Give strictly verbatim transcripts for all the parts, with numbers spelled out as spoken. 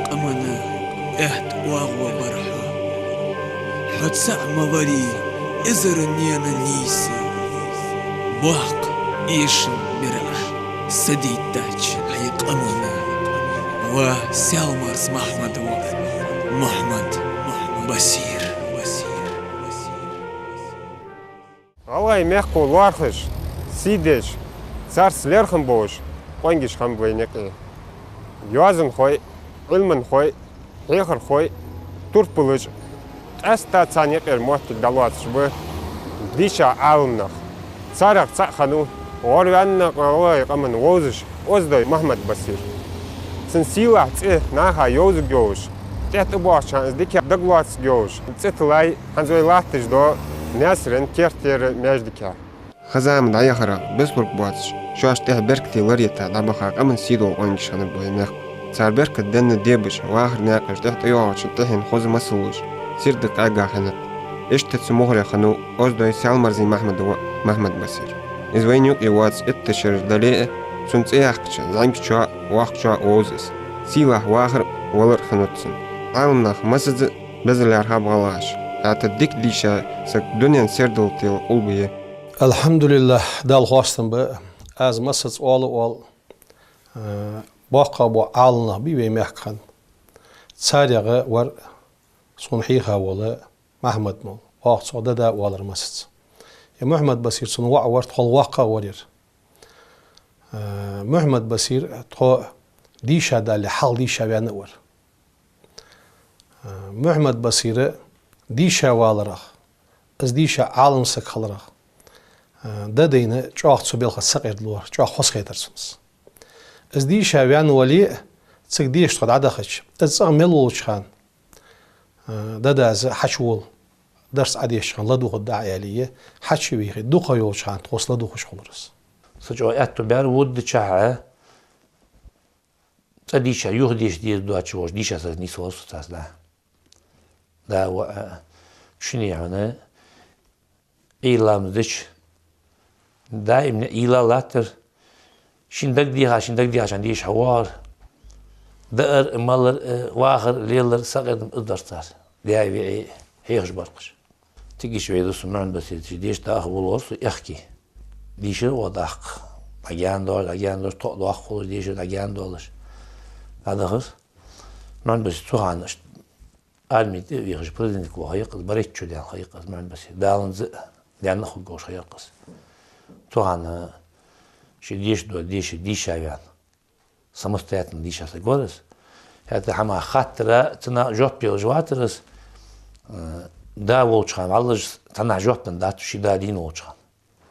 Къаман аьтта оагӀув бар хьо. Хьо цаӀ ма варий, эзар наьна нийса. Боккха эшам бир Ӏа са дийттача хьай къаман, ва Саьлмарза Махьмада воӀ Мухьмад-Басир. ГӀалгӀай мехка лоархӀаш, сий деш, царца лерхӀам беш къонгаш хиннаб вайна юкъе. Йоазонхой, Ӏилманхой, хьехархой, турпалаш, къаьстта царна юкъера моттиг дӀалоацаш ба дийша Ӏаламнах. Царех цаӀ хиннав гӀорваьнна гӀалгӀай къаман вовзаш Оздой Мухьмад-Басир. Цун сийлахь цӀи наха йовзаргйолаш, тӀехьа тӀабоагӀача хана из дикагӀа дагалоацаргйолаш, цӀи тиллай хӀанз вай латташ дола Наьсарен керттера маьждиге. Ха-зама дӀаяхарах бесбург боацаш, шоашта тӀехьа беркате лар йита дӀабаха къаман сий дола къонгаш хиннаб вай мехка. Цар беркат денна дебаш, вахара наькъаш тӀехьа тӀайоагӀача тӀехьенна хоза масал луш, сийрда къаьга хиннад. Иштта цу мугӀаре хиннав Оздой Саьлмарзий Махьмада воӀ Махьмад-Басир. Из вайна юкъе воаца итт шера дале а, цун цӀи яьккхача зӀамигачоа, воккхачоа вовз из. Сийлахь вахар а, валар а хиннад цун. Ӏаламнах массаза а беза лаьрхӀаб гӀалгӀаша. ХӀаьта дика дийша саг дунен сердал тела къулба я. Алхьамдулиллахь, Далла хоастам ба. Аз массаза оал а оал, э, боккхагӀа бола Ӏаламнах бий вай мехка хинна. Царех вар сона хьийха вола Махьмад-молла, оаха цох дада а оалар массаза. Ер Мухьмад-Басир цун воӀ вар, тхол воккха а вар ер. Э, Мухьмад-Басир тхо дийша дале, хьалха дийша ваьнна а вар. Э, Мухьмад-Басира дийша валарах, из дийша Ӏаламсаг хиларах, э, дадайна чӀоагӀа цу балха сакъердалора, чӀоагӀа хоза хетар цунна из. Из дийша ваьнна вале а, цига деша тхо дӀадахача, из цӀагӀа мел волча хана, э, дадас хьачувола, дарс Ӏодешача хана ладувгӀаргда Ӏа аьле, хьачувийхе, дукхагӀа йолча хана тхоца ладувгӀаш хулар из. Са чӀоагӀа аьттув баьр вуддачахьа, цӀа дийша, юха деша деза доацаш волча дийша саца нийсвелар со царца, да. Да, ва, а, шуни хьона, Ӏуйра ламаз дича, даим Ӏуйра латтар, шийна дагадеха, шийна дагадехача деша хьавоагӀар, даар а, малар а, вахар а, лелар а, сакъердам а из дар цар. Даь-виӀий хьехаш бар-кх уж. Цига иштта вай да со Мухьмад-Басир, деша даха волавелар со аьхки. Дийшар а ваха даккха. ДӀагаьна доалаш, дӀагаьна доалаш, тоъ доаккхаш, дийшар дӀагаьна доалаш. ДӀадахар. Мухьмад-Басир цу хана иштта арме тӀа а вехаш, президент ваха яьккхаз, барайтта чу даьнна ха яьккхаз Мухьмад-Басир. Даланза а даьнна хургволаш ха яьккхаз. Цу хана ший деша дола деша, дийша ваьнна, самостоятельно дийша саг вар из. ХӀаьта хӀама хаттара, цунна жоп делаш вацар из, э, да волча хана, вӀалла цунна жоп денна дац, ший да дийна волча хана.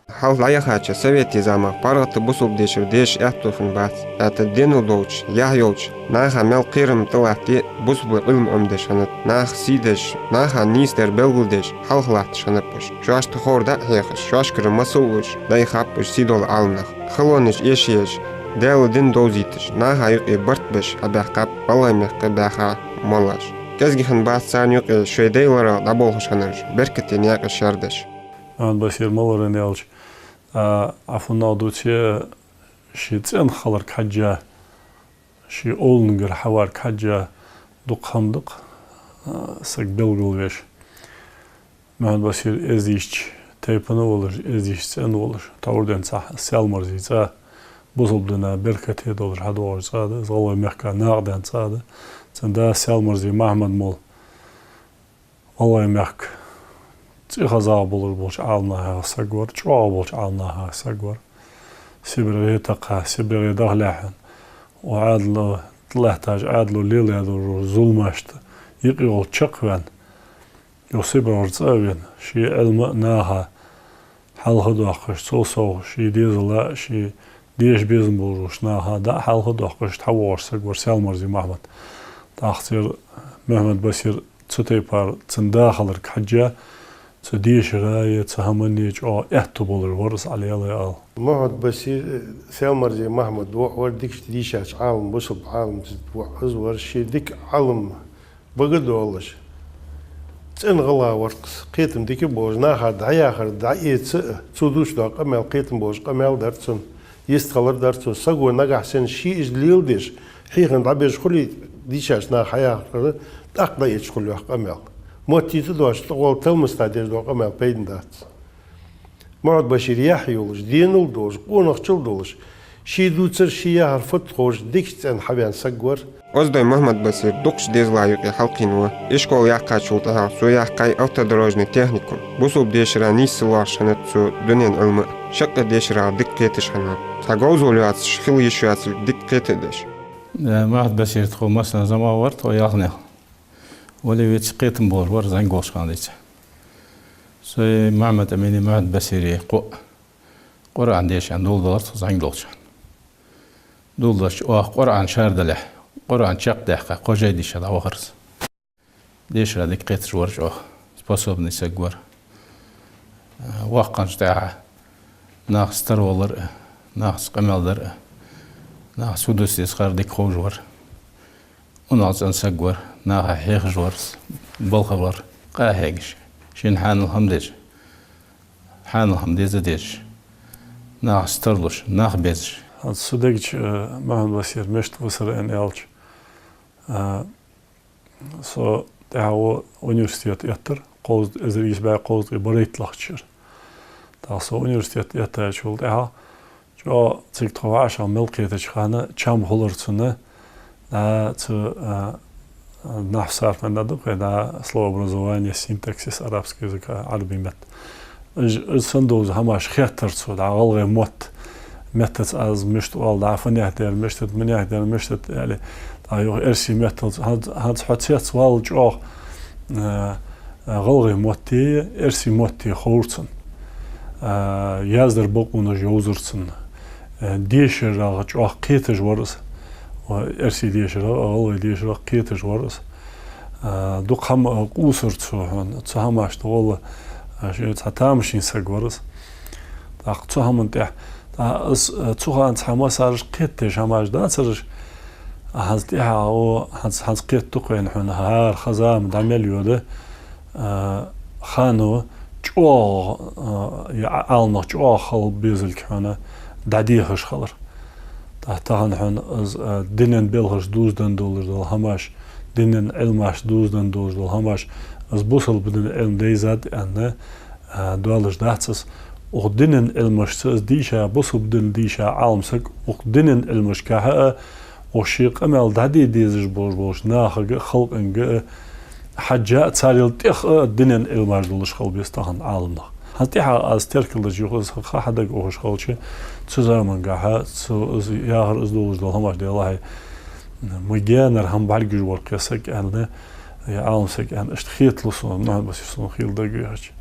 Хьалха дӀаяхача советий замах паргӀата бусалба дешара деша аьттув хиннабац. ХӀаьта денал долча, яхь йолча, наха мел кхерам тӀалатте а, бусалба Ӏилма Ӏомадеш хиннад. Наха сий деш, наха нийсдар белгалдеш, хьалха латташ хиннаб уж. Шоашта ховр дӀа а хьехаш, шоашкара масал а луш, дӀаяхаб уж сий дола Ӏаламнах. Халонаш эшаеш, Даьла дин довзийташ, наха юкъе барт беш хьабаьхкаб гӀалгӀай мехка баьха моллаш. КӀезига хиннабац царна юкъе шоай дай ларах дӀаболхаш хиннараш, беркате наькъаш шаьрдеш. Мухьмад-Басир маларан аьлча, а, Ӏафунах дувце, ший цӀен хиларга хьежжа, ший овлангара хьаварга хьежжа дукха хӀама да-кх, а, саг белгалвеш. Мухьмад-Басир эздийча тайпан а волаш, эздийча цӀен а волаш, тхьовра денз цхьа Саьлмарзий цӀа, бусалба дина беркате долаш хьадоагӀаш цӀа да, из гӀалгӀай мехка накъадаьнна цӀа да. Цун да Саьлмарзий Махьмад-молла гӀалгӀай мехка цӀихезагӀа болаш болча Ӏаламнаха саг вар, чӀоагӀа болча Ӏаламнаха саг вар. СибрегӀа тӀакхаьча, СибрегӀа дахалехьа, укх Ӏаьдало, тӀалаттача Ӏаьдало леладеш долча зуламашта юкъе гӀолла чакхваьнна, юха СибрегӀара цӀа а вена, ший Ӏилма а наха хьалха а доаккхаш, цул совгӀа ший дезала а, ший деша безам болаш болча наха дӀа а хьалха а доаккхаш, тхьавоагӀаш саг вар Саьлмарзий Махьмад. ТӀаккха цар Мухьмад-Басир цу тайпара цун да хиларга хьежжа, цу дешара е цу хӀаманна чӀоагӀа аьттув болаш вар из, Ӏалелай ала. Мухьмад-Басир, э, Саьлмарзий Махьмада воӀ вар, дикача дийшача Ӏалам, бусалба Ӏаламца воӀ из вар, ше дика Ӏалам бага долаш, цӀена гӀалгӀа вар-кх из, кхетам дика болаш, наха дӀаяхар дӀаэца а, цо дувцаш дола къамаьл кхетам болаш къамаьл дар цун, йистхилар дар цун, саго нагахьа санна ше из леладеш, хьийха дӀабеш хуле, Дийшача наха хьаяхар хӀара, тӀаккха дӀаэцаш хул йоах къамаьл. Моттийта доацаш, тӀагӀолла талмаста деш дола къамаьл пайдана дац. Мухьаммад-Башир яхь йолаш, денал долаш, къонахчал долаш, ший дувцар, ший яхар фуд ховш, дикача цӀен хьавена саг вар. Оздой Мухьаммад-Басир дукхача дезала юкъе хьалкхийна ва. Ишкол яьккхачул тӀехьагӀа цо яьккхай автодорожный техникум. Бусалба дешара нийсса лоархӀаш хиннад цо дунен Ӏилма а, шаккхе дешарах дика кхеташ хиннав. Цхьа говзал йоацаш, хила йиш йоацилга дика кхетадеш. Э, Мухьаммад-Басир тхо массанена зӀамагӀа вар, тхо ялханел. Вале веце кхетам болаш вар зӀамига волча хана денз. Со Мухьаммад-Амини, Мухьаммад-Басири кхоъ Къуръан дешан доладелар тхо зӀамига долча хана. Доладеш оаха Къуръан шардалехь, Къуръан чакхдаьккха, кхо жай дийша дӀавахар из. Дешара дика кхеташ вар чӀоагӀа, способный саг вар. Э, воккхагӀчул тӀехьагӀа нахаца тара валар а, нахаца къамаьл дар а, нахаца фу дувца деза хар дика ховш вар. УнахцӀена саг вар, наха хьехаш вар из, балха вар, къахьегаш, шийна хьанал хӀама деш, хьанал хӀама деза дезаш, нахаца тара луш, нах безаш. ХӀанз со дегача, э, Мухьаммад-Басир мишта висар аьнна аьлча, э, со тӀехьагӀа университет эттар, кховзткъа, эзар ийс бӀаь кховзткъеи барайтталагӀча шера. ТӀаккха со университет эттачул тӀехьагӀа чӀоагӀа цига тхо вӀашагӀ мел кхетача хана чам хулар цунна, да, цу, а, нахьв, сарф аьнна да-кх вай, да, словообразование, синтаксис арабского языка, Ӏарбий метта. Из, из санна долаш хӀамаш хеттар цо, да, гӀалгӀай мотт, меттаца аз мишта оал, да, фанехь дер мишта да, манехь дер мишта да, аьле, да, юха эрсий метталца, хӀанз, хӀанз хьо цецвала чӀоагӀа, а, а, гӀалгӀай мотти, эрсий мотти ховр цунна. А, яздар бокъонаш йовзар цунна. А, дешарах чӀоагӀа кхеташ вар из. Ва, эрсий дешарах а, гӀалгӀай дешарах а кхеташ вар из. А, дукха хӀама, а, къувсар цо хьона. Цу хӀамашта гӀолла, а, ший цхьа тамашийна саг вар из. ТӀаккха цу хӀаман тӀехьа, тӀаккха из, а, цу хана цхьа массараш кхетадеш хӀамаш дацараш, а, хӀанз тӀехьа, о, хӀанз, хӀанз кхетаду-кх вайна хьона, хӀара ха-зама дӀа мел йода, а, хано чӀоагӀа, а, е Ӏа-, Ӏаламнах чӀоагӀа хила безалга хьона дӀадехаш хилар. ТӀаккха тахан хьона из, а, динан белхаш дувзаденна долаш дола хӀамаш, динан Ӏилмаш дувзаденна долаш дола хӀамаш, из бусалба дина Ӏилма дайзад аьнна, а, доалаш дац из. Укх динан Ӏилмашца из дийша, бусалба дин дийша Ӏаламсаг, укх динан Ӏилмашкахьа а, укх ший къамаьл дӀаде дезаш болаш болча нахага а, халкъанга а хьежжа а, царел тӀех а динан Ӏилмаш долаш хила беза тахан Ӏаламнах. ХӀанз тӀехьа аз теркалдича юха из ха хьадагадоахаш хилча, цу замангахьа, цу из яхар, из долаш дола хӀамаш, Даьла хьай, ма генара хӀама бӀаргагуш вар-кх ер саг аьнна, е Ӏаламсаг аьнна, иштта хеталу сона, Мухьаммад-Басир сона хийла дагавехача.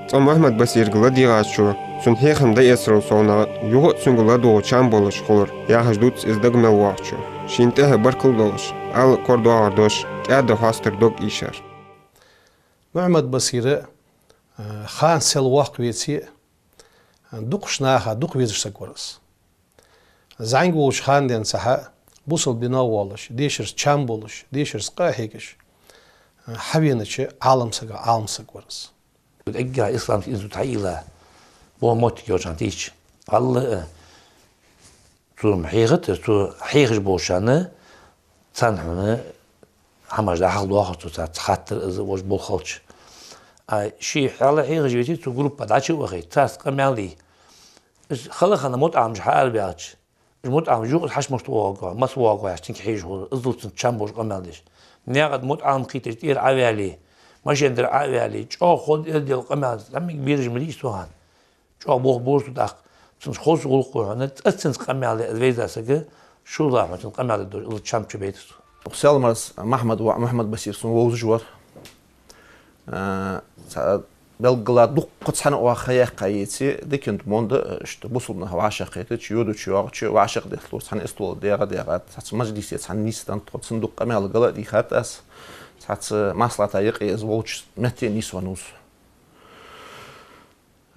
Цкъа Мухьаммад-Басирга ладийгӀачо, цун хьехам дӀаэцарал совнагӀа, юха а цунга ладувгӀа чам болаш хулар, яхаш дувц из дага мел воагӀачо. Шийна тӀехьа баркал долаш, Ӏаьла корадоагӀар дош, кӀаьда хьоастар дог ийшар. Мухьаммад-Басира, э, хана сел воккха веце а, дукхача наха дукха везаш саг вар из. ЗӀамига волча хана денз цхьа бусалба динах воаллаш, дешарца чам болаш, дешарца къахьегаш, э, хьавенача Ӏаламсагах Ӏаламсаг вар из. Эггара исламский институт хьайийлла, бо моттиг йолча хана тийча, гӀалла а, цо-м хьехад, цо хьехаш болчарна, царна хьона хӀамаш дӀахьалдоахар цо, царца хаттар из вож болх хилча. А ше хьалха хьехаш веце, цу группа дӀачу а вахе, царца къамаьл де. Из хала хана мутаӀаламаш хьаарабаьлча, из мутаӀаламаш юха из хьашмарт воагӀа, масса воагӀа яхаш, цунга хьежаш хул, из дул цунца чам болаш къамаьл деш. Наькъа тӀа мутаӀалим кхийтача тӀера Ӏоваьле, машен тӀара Ӏоваьле, чӀоагӀа хоза эздел къамаьл, зӀамига бераш ма дий из цу хана. ЧӀоагӀа болх бора цо тӀаккха. Цунца хоза гӀулакх хьона, цкъа цунца къамаьл де, из вайза саг, шозлагӀа хьона цунца къамаьл де дезаш, из чам чубайта цо. Укх Селмарза Махьмада воӀ Мухьаммад-Басир сона вовзаш вар. А, цхьа белггала дуккха цхьана оаха ха яьккха еце, диканца монда, иштта бусалба нах вӀашагӀкхетача, йодача, йоагӀача, вӀашагӀдехалур цхьана эстола дегӀа-дегӀа, цхьацца мажлисе цхьана нийсденнад тхо, цунна дукха къамаьл гала а дийхад аз, цхьацца маслахьата юкъе из волча метте нийсвеннав со.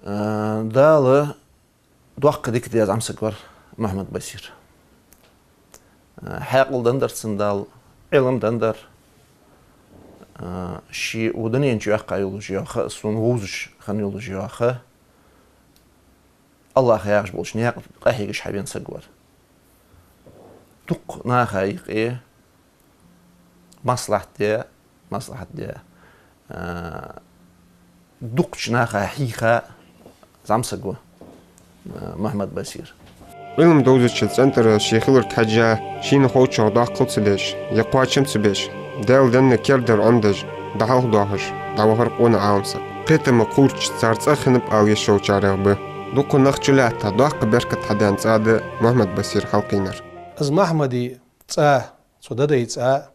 Э, Дала доккха дика деза Ӏамсаг вар Мухьаммад-Басир. Э, хьаькъал деннадар цунна Дала, Ӏилма деннадар. Э, ше укх дунен чу йоаккха йолаш йола ха, сона вовзаш хинна йолаш йола ха, АллахӀ яхаш болча наькъа тӀа къахьегаш хьавена саг вар. Дукха наха юкъе Маслахьат де, маслахьат де. А, дукхача наха хьийха зӀамсаг ва, а, Мухьаммад-Басир. Ӏилма довзача цӀен тӀара ше хиларга хьежжа, шийна ховчох доккхал ца деш, е кхоачам ца беш, Даьла денна кердар Ӏомадеш, дӀахьалхадоахаш дӀавахар къона Ӏаламсаг. Кхетама кхуврч цар цӀагӀа хиннаб ала йиш йолчарех ба. Дукха нах чулаьтта, доккха беркат хьадаьнна цӀа да Мухьаммад-Басир хьалкхийнар. Из Махьмади цӀа, цу дадай цӀа,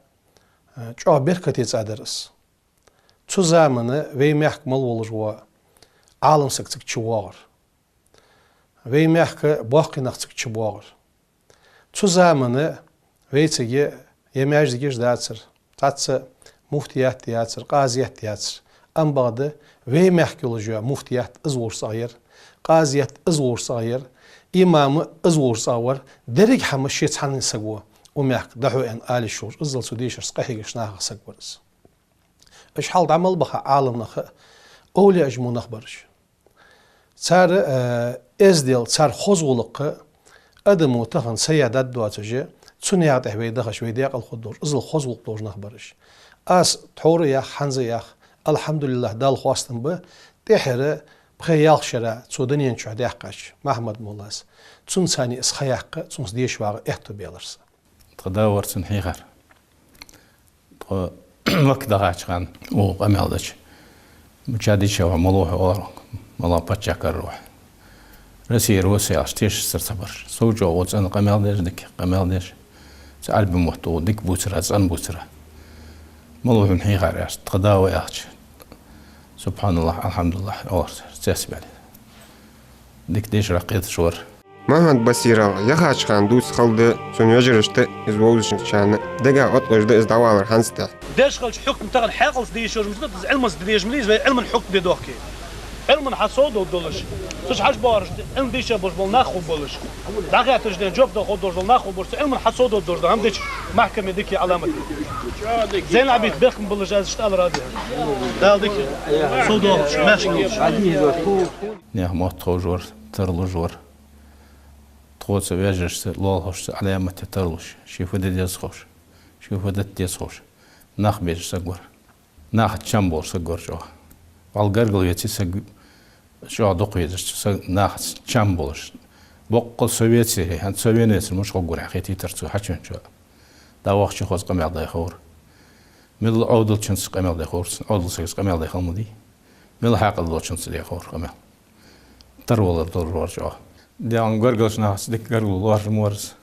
чӀоагӀа беркате цӀа дар из. Цу замана вай мехка мел волаш вола Ӏаламсаг цига чувоагӀар. Вай мехка боккхий нах цига чубоагӀар. Цу замана вайцига е маьждигаш дацар, цхьацца муфтият яцар, къазият яцар. Ам бакъда вай мехка йолаш йола муфтият из волча цӀагӀа яр, къазият из волча цӀагӀа яр, имам из волча цӀагӀа вар, деррига хӀама ше цхьанне саг ва укх мехка дӀахьо аьнна ала йиш йолаш, иззал цу дешарца къахьегаш нахах саг вар из. Уж хьалха дӀа мел баха Ӏаламнах а, овлияаш мо нах бар уж. Цар, э, эздел, цар хоза гӀулакх адамо тахан сая дад доацаш, цу наькъа тӀа вай дахаш, вай даькъала хургдолаш, иззал хоза гӀулакх долаш нах бар уж. Аз тхьовра а йоах, хӀанз а йоах, алхьамдулиллахӀ, Далла хоастам ба, тӀеххьара пхи-ялх шера цу дунен чу даьккхача Махьмад-моллас, цунца цхьана из ха яккха, цунца деша вагӀа аьттув белар са. Тха да вар цунна хьийхар. Тхо Макка дахача хана, укхо къамаьл дича, мича дича ва, малув хьо, оалар, мала паччахьа кара ва хьо. Россера ва со аьлча, тешаш цар ца бараш. Сов чӀоагӀа укхо цӀена къамаьл деш, дика къамаьл деш. Цу Ӏарбий мотт укхо дика бувцар, цӀена бувцар. Малув хьона хьийхар аьлча, тха да ва аьлча, субхьаналлахӀ, алхьамдулиллахӀ, оалар цар, цецбаьле. Дика дешарах кхеташ вар. Мухьаммад-Басирал яхача хана дувца хала да цун вежарашта, из вовзачарна дега отталуш да из дӀавалар хӀанз тӀехь. Деш хилча хьукм тахан хьаькъалца де йиш йолаш ма да, из Ӏилманца де дезаш ма дий из, вай Ӏилман хьукм де дохке. Ӏилман хьасовдоалаш, цу чу хьажа боагӀараш, Ӏилма дийша болаш бола нах хургболаш, дӀахеттача ден жоп дала хургдолаш бола нах хургболаш, цу Ӏилман хьасовдоалаш дола хӀама дича, махкаме дика Ӏаламат. Зейнабита бехкам болаш аз иштта алар а дий. Дала дика совдоалаш, маьрша долаш. Наьха мотт ховш вар, тарлуш вар. Тхоца, вежарашца, лоалахошца Ӏаламате тарлуш, ше фу де деза ховш, ше фу дитта деза ховш, нах безаш саг вар. Нахаца чам болаш саг вар чӀоагӀа. Валла гаргало веце саг чӀоагӀа дукха везаш, саг нахаца чам болаш. Боккъал со веце, хӀанз со вена вецар мишта хургвар аьнна хетийтар цо хьачувеначоа. ДӀавахача хоза къамаьл даь ховра. Мел Ӏовдалчунца къамаьл даь ховра цунна, Ӏовдала сагаца къамаьл даь хила ма дий. Мел хьаькъал долчунца даь ховра къамаьл. Тарвалар долаш вар чӀоагӀа. Даьла гаргарча нахаца дика гаргало лоархӀаш ма вар из.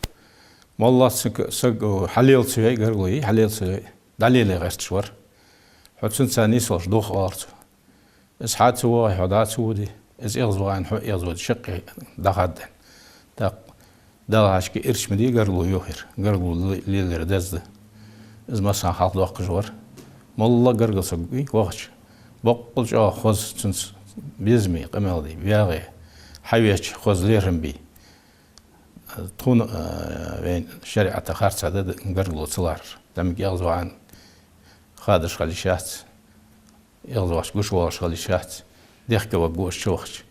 Моллас саг, саг хьалел ца йой, гаргало йий, хьалел ца йой, дӀалелае гӀерташ вар. Хьо цунца нийсвелча дох, оалар цо. Из хьа ца воагӀе, хьо дӀа ца воде, из эгӀазвахе, хьо эгӀазводе, шаккхе дӀахадда. ТӀаккха Далла хьажача, ирча ма дий гаргало йохаяр, гаргало ле-, лелаяр деза да. Из массанахьа хьалхадоаккхаш вар. Молла гаргара саг вий вахача, боккъал чӀоагӀа хоза цунца безаме къамаьл дий, вагӀе, хьавеча хоза лерхӀам бий. Тхона, а, вайна шариӀата харцахьа да гаргало ца ларар. ЗӀамига эгӀазвахе, хадаш хила йиш яц. ЭгӀазвахача гуш воалаш хила йиш яц, дехке варгва из чувахача.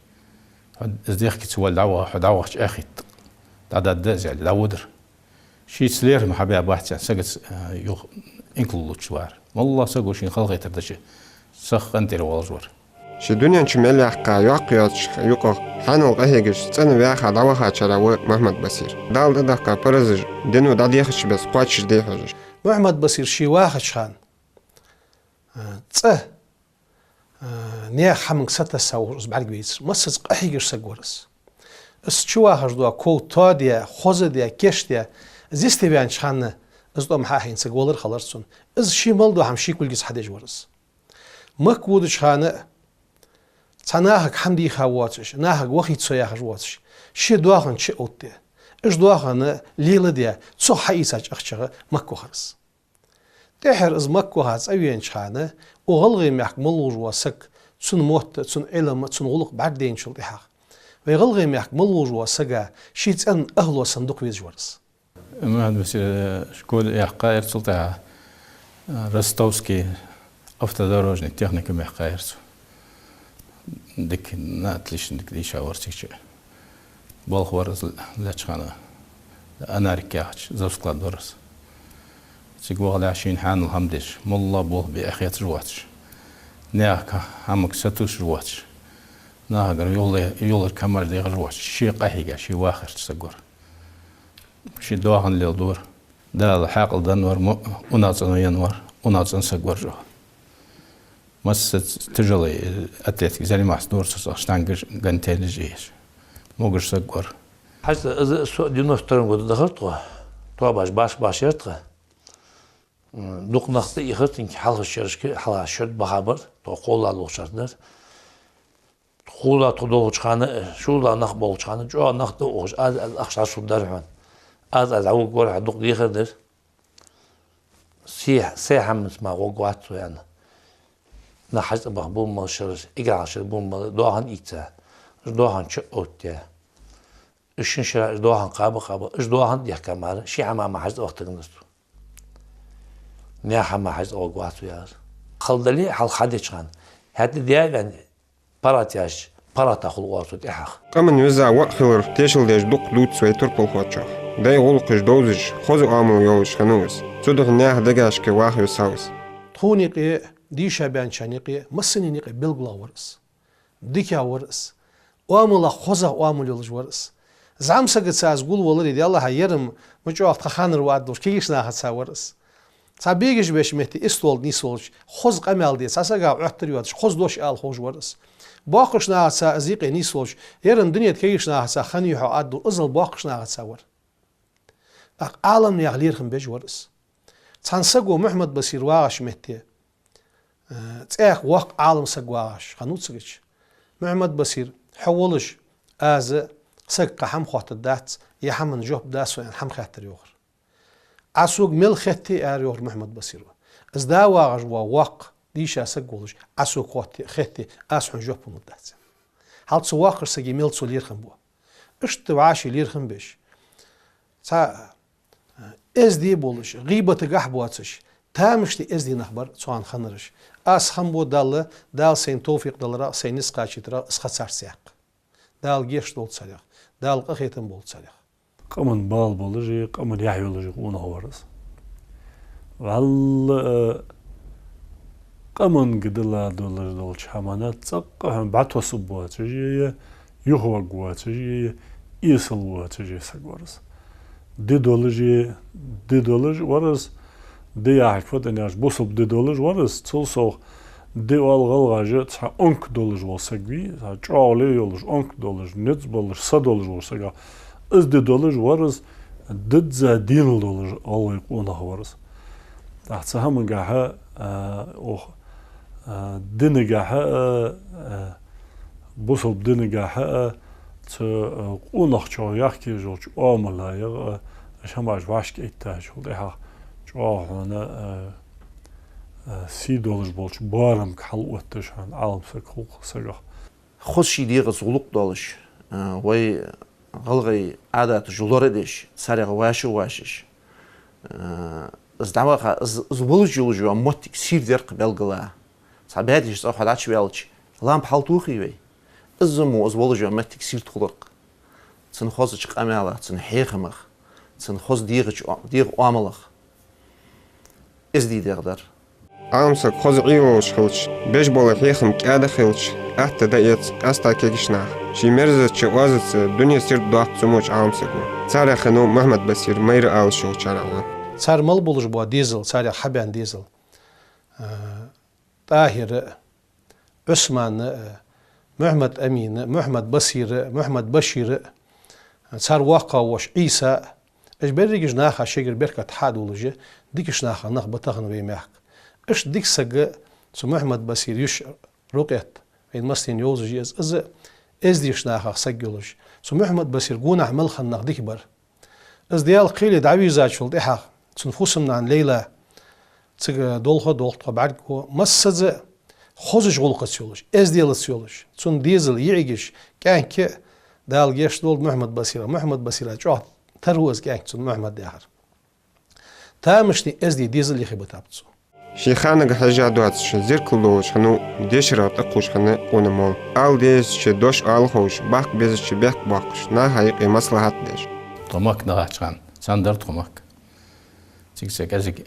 Хьо из дехке ца воале дӀаваха, хьо дӀавахача эхь хӀитта, дӀададда из аьле, дӀаводар. Шийца лерхӀам хьабаь бац аьнна, сагаца, а, юха инкал луш вар. Молла саго шийна халахетар дича, сиха къинтӀера волаш вар. Ше дунен чу мел ваьккха йоккха йоацача юкъах хьанал къахьегаш, цӀена ваьха дӀавахачарех ва Мухьаммад-Басир. Дала тӀадехка паразаш, дино дӀадехача беса кхоачашде хьожаш. Мухьаммад-Басир ше вахача хана, а, цӀа, а, наьха хӀаманга сатесса волаш из бӀаргавайра. Массаза къахьегаш саг вар из. Из чувахаш дола ков тоадаь, хозадаь, кийчдаь, из йисте ваьннача хана из тӀом хьахьийна саг валар хилар цунна. Из ше мел дола хӀама ший кулгаца хьадеш вар из. Макка водача хана а, цхьа нахага хӀама дийха воацаш, нахага вахийта со яхаш воацаш, ший доахан чу а оттадаь, уж доахан леладаь, цох хьаийцача ахчах Макка вахар из. ТӀеххьара из Макка ваха цӀавенача хана, укх ГӀалгӀай мехка мел волаш вола саг, цун мотт, цун Ӏилма, цун гӀулакх бӀаргадайначул тӀехьагӀа, вай ГӀалгӀай мехка мел волаш волча сага ший цӀен ахӀло санна дукха везаш вар из. Мухьаммад-Басир, э, школе яьккхаяр, цул тӀехьагӀа, э, Ростовский автодорожный техникуме яьккхаяр цо. Дика, на отлично дика дийша вар цига чу. Болх бир из леча хана, Анарик яхача завсклад вар из. Цига вахалехь шийна хьанал хӀама деш, моллагӀа болх бе эхь хеташ воацаш, наьха хӀамага сатувсаш воацаш, нахагара юхале-, юхалург хӀамаш дехаш воацаш, ше къахьийга, ше вахарча саг вар. Ше доахан леладора. Дала хьаькъал денна вар, мо-, унахцӀено енна вар, унахцӀена саг вар жо. Массаза тяжелый атлетикой заниматься дора цо, цхьа штангаш, гантелаш еш. Могаш саг вар. Хьажа, из со девяносто втором году дахар тхо. Тоабаш баш-баш яр тха. М, дукха нах тӀаихар, тинки хьалхарча шерашка, хьалха шераш баха бар, тхо кхоалагӀа долча шера дар. КхоалагӀа тхо долча хана, шозлагӀа нах болча хана, чӀоагӀа нах тӀаухаш, аз, аз ахча дӀашургдар хьона. Аз, аз дӀавугаргвар хьо, дукха дехар дар. Се, се хӀаманца мара гӀоргвац со, аьнна. Нах хьажцӀа баха бу мел шераш, эггара хьалха шера бу мел доахан ийца. Уж доахан чу оттаяь. Уж шин шера уж доахан кхаба-кхаба, уж доахан дехка мара, ши хӀама мара хьажцӀа вахийтаргвац со. Наьха хӀама хьажцӀа гӀоргвац со, яхар. Хала дале, хьалха хьадеча хана. ХӀаьта де а ваьнна, паргӀата яьча, паргӀата хул оал цо тӀехьагӀа. Къаман веза воӀ хилар тешал деш дукха дувц вай турпалхочох. Дай гӀулакхаш довзаш, хоза оамал йолаш хиннав из. Цудухьа наьха дегашка ваха висав из. Тхона юкъе, дийша баьнначарна юкъе, массанена юкъе белгалвар из. ДикагӀа вар из. Оамалах хозагӀа оамал йолаш вар из. ЗӀамсагаца из гулваларе, Даьллахьа, ер-м ма чӀоагӀа тха ханара ва аргдолаш, кагийча нахаца вар из. Цхьа бегаш беча метте истола тӀа нийсвелча, хоза къамаьл де, цхьан сагах Ӏоттар йоацаш, хоза дош ала ховш вар из. Боккхийча нахаца из юкъе нийсвелча, ер-м дунен тӀа кагийча нахаца хиннай хьо аргдолаш, иззал боккхийча нахаца вар. ТӀаккха Ӏаламнаьха лерхӀам беш вар из. Цхьан саго, Мухьаммад-Басир вагӀача метте, э, цхьа воккха Ӏалам саг вагӀаш хиннав цигача. Мухьаммад-Басир, хьо волаш, аз сагага хӀама хоттаргдац, е хӀаман жоп да сона, аьнна, хӀама хаьттар йоахар. Ӏа сога мел хетте, аьлар йоахар Мухьаммад-Басира. Из да вагӀаш вола воккха, дийша саг волаш, Ӏа сога хотте, хетте, аз хьона жоп лургдац. Хьал цу воккхача сага мел цо лерхӀам бу. Иштта вӀаши лерхӀам беш. Цхьа эздий болаш, гӀийбатагахьа боацаш, тамашийна эздий нах бар цу хана хиннараш. Аз хам бу Далла, Дала сайна товфикъ даларах, сайна низ кхачийтарах, из ха царца яккха. Дала гешт долда царех, Дала къахетам болба царех. Къаман бала болаш а, къаман яхь йолаш а къонах вар из. ВаллахӀи, э, къаманга дилла долаш долча хӀаманна цӀаккха хьона бӀатоссаргвоацаш а, юхаваргвоацаш а, эсалвоацаш а саг вар из. Ди долаш а, ди долаш вар из, ди яхилга фу да аьнна, бусалба ди долаш вар из, цул совгӀа ди оал гӀалгӀаша цхьа онк долаш вола саг вий, цхьа чӀоагӀал йолаш, онк долаш, низ болаш, са долаш вола саг. Из ди долаш вар из, дизза денал долаш гӀалгӀай къонах вар из. ТӀаккха цу хӀамангахьа, а, ох, а, динагахьа, а, а, бусалба динагахьа, а, цу, а, къонахчох яхкеш йолча оамалах, а, уж хӀамаш вӀашка эттачул тӀехьагӀа чӀоагӀа хьона, а, а, сий долаш болча боарамга хьалъотташ хьона Ӏалам саг хул-кх сагах. Хоза ший дегӀаца гӀулакх долаш, а, вай гӀалгӀай Ӏадаташ лорадеш, царех вӀашагӀвӀашаш, а, из дӀаваха, из, из волаш йолаш йола моттиг сийрдер-кх белгала. Цхьа бӀаьдийша цӀагӀа хьо дӀачуваьлча, лампа хьалтохий вай? Из мо из волаш йола моттиг сийрда хулар-кх. Цун хозача къамаьлах, цун хьехамах, цун хоза дегӀача о-, дегӀа оамалах. Эздий дегӀ дар. Ӏалам саг хоза Ӏийла волаш хилча, беш бола хьехам кӀаьда хилча, атта дӀаэц къаьстта кагийча наха. Ший мерзача оазаца дуне сийрда доаккх цу мо волча Ӏалам саго. Царех хиннав Мухьаммад-Басир майра алаш йолчарех ва. Цар мел болаш бола дезал, царех хьабаьнна дезал, а, ТӀахӀира, Ӏусмана, Мухьаммад-Амина, Мухьаммад-Басира, Мухьаммад-Башира, цар воккхагӀа воша Ӏийса, уж берригаш наха шийгара беркат хьадувлаш, дикача нахах нах ба тахан вай мехка. Иштта дика саг цу Мухьаммад-Басира йиша Рукъет, вайна массанена йовзаш я из, из эздийча нахах саг йолаш. Цу Мухьаммад-Басира гонахьа мел хинна нах дика бар. Из Даьла кхеле дӀавийрзачул тӀехьагӀа цун фусам-нана Лейла, цига долха а долх тхо бӀаргаго, массаза хозача гӀулакхаца йолаш, эзделаца йолаш, цун дезал йиӀигаш, кӀаьнк а, Дала гешт долда Мухьаммад-Басира. Мухьаммад-Басира чӀоагӀа тара ва из кӀаьнк цун Мухьаммад яхар. Тамашийна эздий дезал яхе битаб цо. Ший ханага хьежжа доацаш, зеркал долаш хиннав, дешарах тӀакхувш хинна къона мол. Ала дезача дош ала ховш, баккха безача бехк боаккхаш, наха юкъе маслахьат деш. Тхо Макка дахача хана, цхьана дар тхо Макка. Цига са кӀезига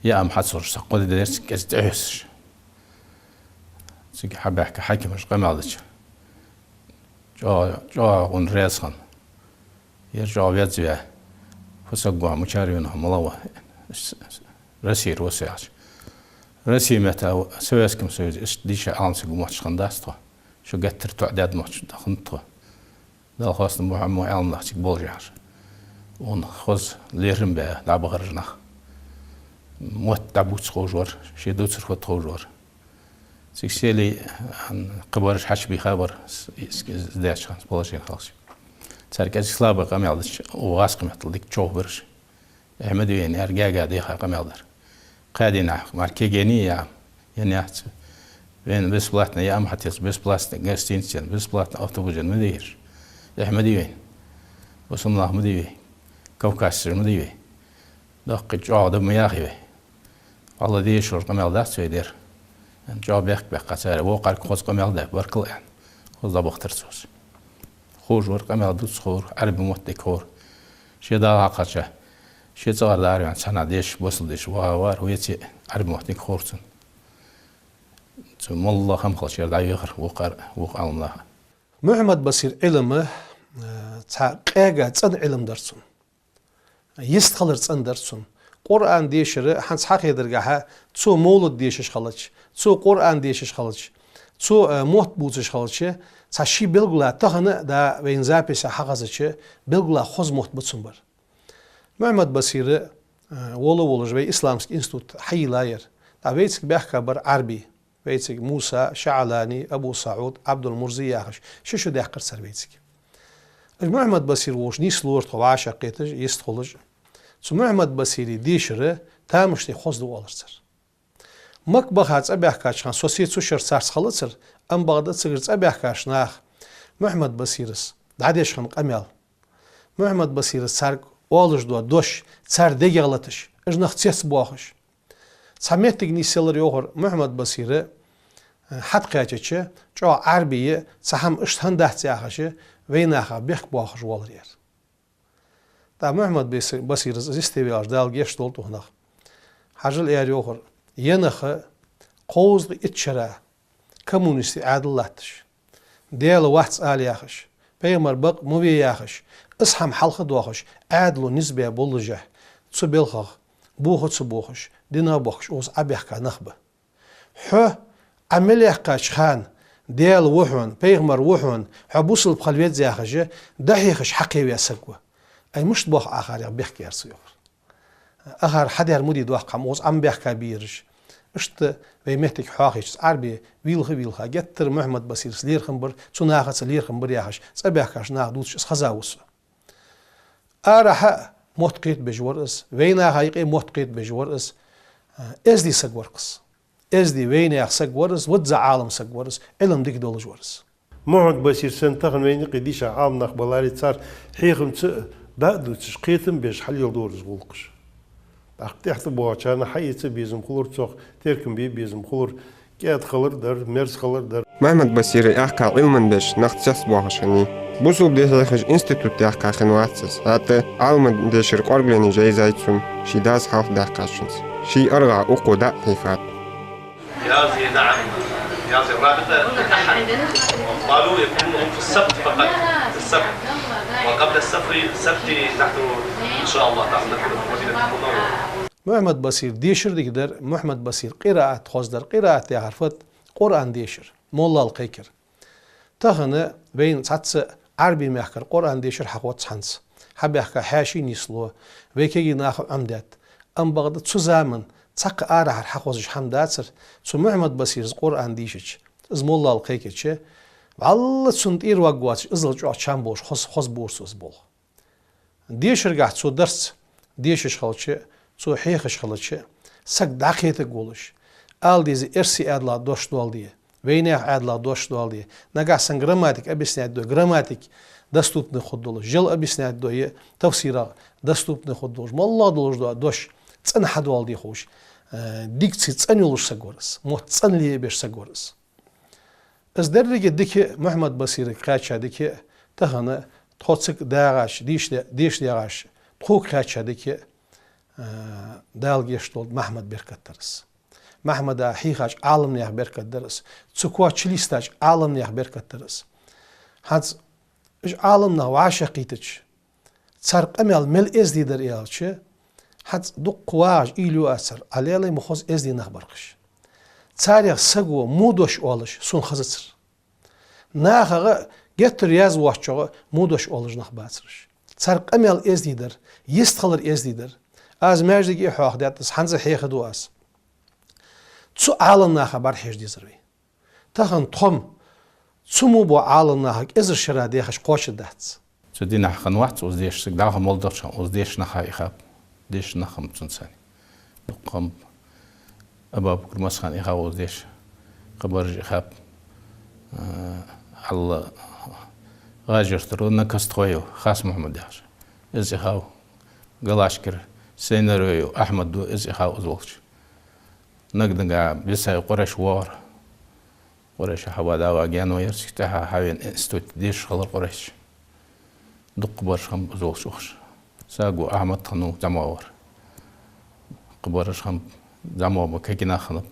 яа ма хьацураш, са кхо ди дерци кӀезига тӀехьоьссаш. Цига хьабаьхка хьакимаша къамаьл дича, чӀоагӀа, чӀоагӀа гӀун раьза хинна. Ер чӀоагӀа веза ваь, фу саг ва, мичара вена, мала ва, Россера ва со яхача. Россе метта Советском Союзе иштта дийша Ӏалам саг мотташ хиннадац тхо. Шо геттара тоӀадаьд мотташ хиннад тхо. Дала хоастам ба, хьо мо Ӏалам нах цига болаш яхаш. Укхун хоза лерхӀам баь дӀабахараш нах. Мотт дӀабувца ховш вар, ше дувцар фуд ховш вар. Цига селий, ан, кхыбараш хьачубийха бар, с-, с-, с-, даьча хана, с-, положени хилча. Цар кӀезига слабый къамаьл дича, укх гӀазкхий меттала дика човхабир уж. Эхь ма дий вайна, яр гаьга деха къамаьл дар. Кхаь дийнахьа мара кегий яа, ян яц. Вайна бесплатно яа ма хьатесса, бесплатно гостиница ян, бесплатно автобус ян ма дий ераш. Эхь ма дий вайна. Бусалба нах ма дий вай. Кавказцаш ма дий вай. Доккхий чӀоагӀа да ма яхий вай. Валла, дешара къамаьл дац вай дер. ЧӀоагӀа бехк баьккха цар, вокхарга хоза къамаьл даь, баркал аьнна, хоза дӀабахийтар цо. Ховш вар, къамаьл дувца ховра, Ӏарбий мотт дика ховра. Ше дагӀа хьакхача, ше цӀагӀара дӀаараваьнна, цхьаннахьа деша, бусалба деша ваха вар, веце Ӏарбий мотт дика ховра цунна. Цу моллагӀа хӀама хилча ер дӀавехар вокхар, вокх Ӏалам наха. Мухьаммад-Басира Ӏилма, э, цхьа къега цӀена Ӏилма дар цун. Йистхилар цӀена дар цун. Къуръан дешар, хӀанз хьахедаргахьа, цо мовлад дешаш хилча, цо Къуръан дешаш хилча, цо, э, мотт бувцаш хилча, цхьа ший белгала тахан а да вайна записехь хьахазача, белгала хоза мотт ба цун бар. Мухьаммад-Басира, э, вола волаш вай исламский институт хьайийлла яр. ТӀаккха вайцига баьхка бар Ӏарбий. Вайцига Муса ШаӀлани, Абу СаӀуд, Ӏабдул-Мурзи яхаш, ши шу даьккхар цар вайцига. Уж Мухьаммад-Басир волча нийслора тхо вӀашагӀкхеташ, йистхулаш. Цу Мухьаммад-Басира дешар тамашийна хоза да оалар цар. Макка баха цӀабаьхкача хана со се цу шера царца хилацар, амма бакъда цигара цӀабаьхкача наха Мухьаммад-Басирас дӀадеш хинна къамаьл, Мухьаммад-Басирас царга оалаш дола дош, цар дегах латаш, уж нах цецбоахаш. Цхьа моттиг нийсъелар йоахар Мухьаммад-Басира, э, хьатӀакхаьчача, чӀоагӀа Ӏарбий, цхьа хӀама иштта хиннадац яхаш, вайнаха бехк боахаш воалар ер. ТӀаккха Мухьаммад-Баси-, Басирас из йисте ваьлча, Дала гешт долда укхунах. Хьажал, аьлар йоахар, е нах кховзткъеи итт шера коммунистий Ӏаьдал латташ, Даьла вац ала яхаш, пайхамар бакъ ма ве яхаш, из хӀама хьалха а доахаш, Ӏаьдало низ баь боллашехь, цу балхах боха ца бохаш, динах бохкаш, укхаза Ӏобаьхка нах ба. Хьо Ӏа мел яьккхача хана, Даьла ва хьона, пайхамар ва хьона, хьо бусалба хила веза яхаш, дӀахьехаш хьакхеваь саг ва. Ай, мишта боах Ӏа акхарех бехк, аьлар цо йоахар. Акхар хьадаьр ма дий доккха хӀама, укхаза Ӏа ма баьхка бе ераш. Иштта вай моттиг хьоахайича, Ӏарбий вийлха-вийлха, геттара Мухьаммад-Басирас лерхӀам бар, цу нахаца лерхӀам бар яхаш, цӀабаьхкача наха дувцаш, из хеза ва со. Арахьа а мотт кхетабеш вар из, вайнаха юкъе а мотт кхетабеш вар из, эздий саг вар-кх из. Эздий вайнаьха саг вар из, визза Ӏалам саг вар из, Ӏилма дика долаш вар из. Мухьаммад-Басир санна тахан вайна юкъе дийша Ӏалам нах баларе, цар хьехамца дӀа а дувцаш, кхетам беш хьалеладора из гӀулакхаш. ТӀаккха тӀехьтӀабоагӀачарна хьаэца безам хулар цох, теркам бе безам хулар, кӀаьда хилар дар, мерза хилар дар. Мухьаммад-Басира яьккха Ӏилман дош нах цецбоахаш хиннай. Бусалба ди хьехаш институт яьккха хиннавац из. ХӀаьта Ӏалам дешара кӀоргалонаш йайзай цун, ший дас хьалха даьккхачунца. Ший аргӀагӀа укхо дӀа а хьийхад. يا زين، نعم. يا زين، الرابطة تتأحد. قالوا يكونون هم في السبت فقط. في السبت. وقبل السفر، السبت نحن إن شاء الله تعالى نكون في المدينة المنورة. Мухьаммад-Басира дешар дика дар, Мухьаммад-Басира къираат хоза дар, къираат яхар фуд, Къуръан дешар, моллал кхайкар. Тахан вайна цхьацца Ӏарбий мехкара Къуръан дешар хьахоз хӀанз. Хьабаьхка хьаьший нийслу, вай кегий наха Ӏомадаьд. Амма бакъда цу заман цхьаккха арахьара хьахозаш хӀама дацар, цу Мухьаммад-Басирас Къуръан дийшача, из моллал кхайкача, вӀалла цунна тӀера варгвоацаш, иззал чӀоагӀа чам болаш, хоза, хоза бора цо из болх. Дешаргахьа цо дарс дешаш хилча, цо хьехаш хилча, саг дӀакхетаргволаш, ала деза эрсий Ӏаьдала дош доаладе, вайнаьха Ӏаьдала дош доаладе, нагахьа санна грамматика объяснять дой, грамматика доступный хургдолаш, жал объяснять дой, тафсирах доступный хургдолаш, моллагӀа долаш дола дош цӀена хьадоаладе ховш, э, дикци цӀена йолаш саг вар из, мотт цӀена лебеш саг вар из. Из деррига дика, Мухьаммад-Басирага кхаьча дика, тахан тхо цига дагӀаш, деш де-, деш дагӀаш, тхога кхаьча дика, Э, Дала гешт долда, Махьмада беркат дар из. Махьмада хьийхача Ӏаламнаьха беркат дар из. Цу коа чулийстача Ӏаламнаьха беркат дар из. ХӀанз уж Ӏаламнах вӀашагӀкхийтача, цар къамаьл мел эздий дар аьлча, хӀанз дукха вагӀаш уйла ю аз цар, Ӏа лелай ма хоза эздий нах бар уж. Царех саго во дош оалаш сона хезацар. Нахага геттара раьза воацачох во дош оалаш нах бацар уж. Цар къамаьл эздий дар, йистхилар эздий дар. Аз маьждиге а хьоахадаьд, аз хӀанз а хьехаду аз. Цу Ӏаламнаха бӀарахьежа дезар вай. Тахан тхо-м цу мо бола Ӏаламнаха кӀезига шера дехаш кхоачаргдац. Цу дийнахьа хиннавац укхаза дешаш саг, дӀахо мел долча хана укхаза дешаш нах а ихаб, дешаш нах хиннаб цунца. Дукха хиннаб, Абабукр Масхан ихав укхаза дешаш, кхыбараш ихаб, э, Алла, ГӀажартара Накастхой Хас-Мухьмад яхаш, из ихав, Галашкара Сайнарой Ахьмад ва, из ихав укхаза волча. Наг-нагахьа Бисай Къурайш воагӀар. Къурайша хьаваьв, гаьна ваьр, цигача тӀехьа хьавена институте дешаш хилар Къурайш. ДукхагӀбараш хиннаб укхаза волча укхаза. Саго Ахьмад хиннав, зӀамагӀвар. Кхыбараш хиннаб, зӀамагӀа ма кагий нах хиннаб.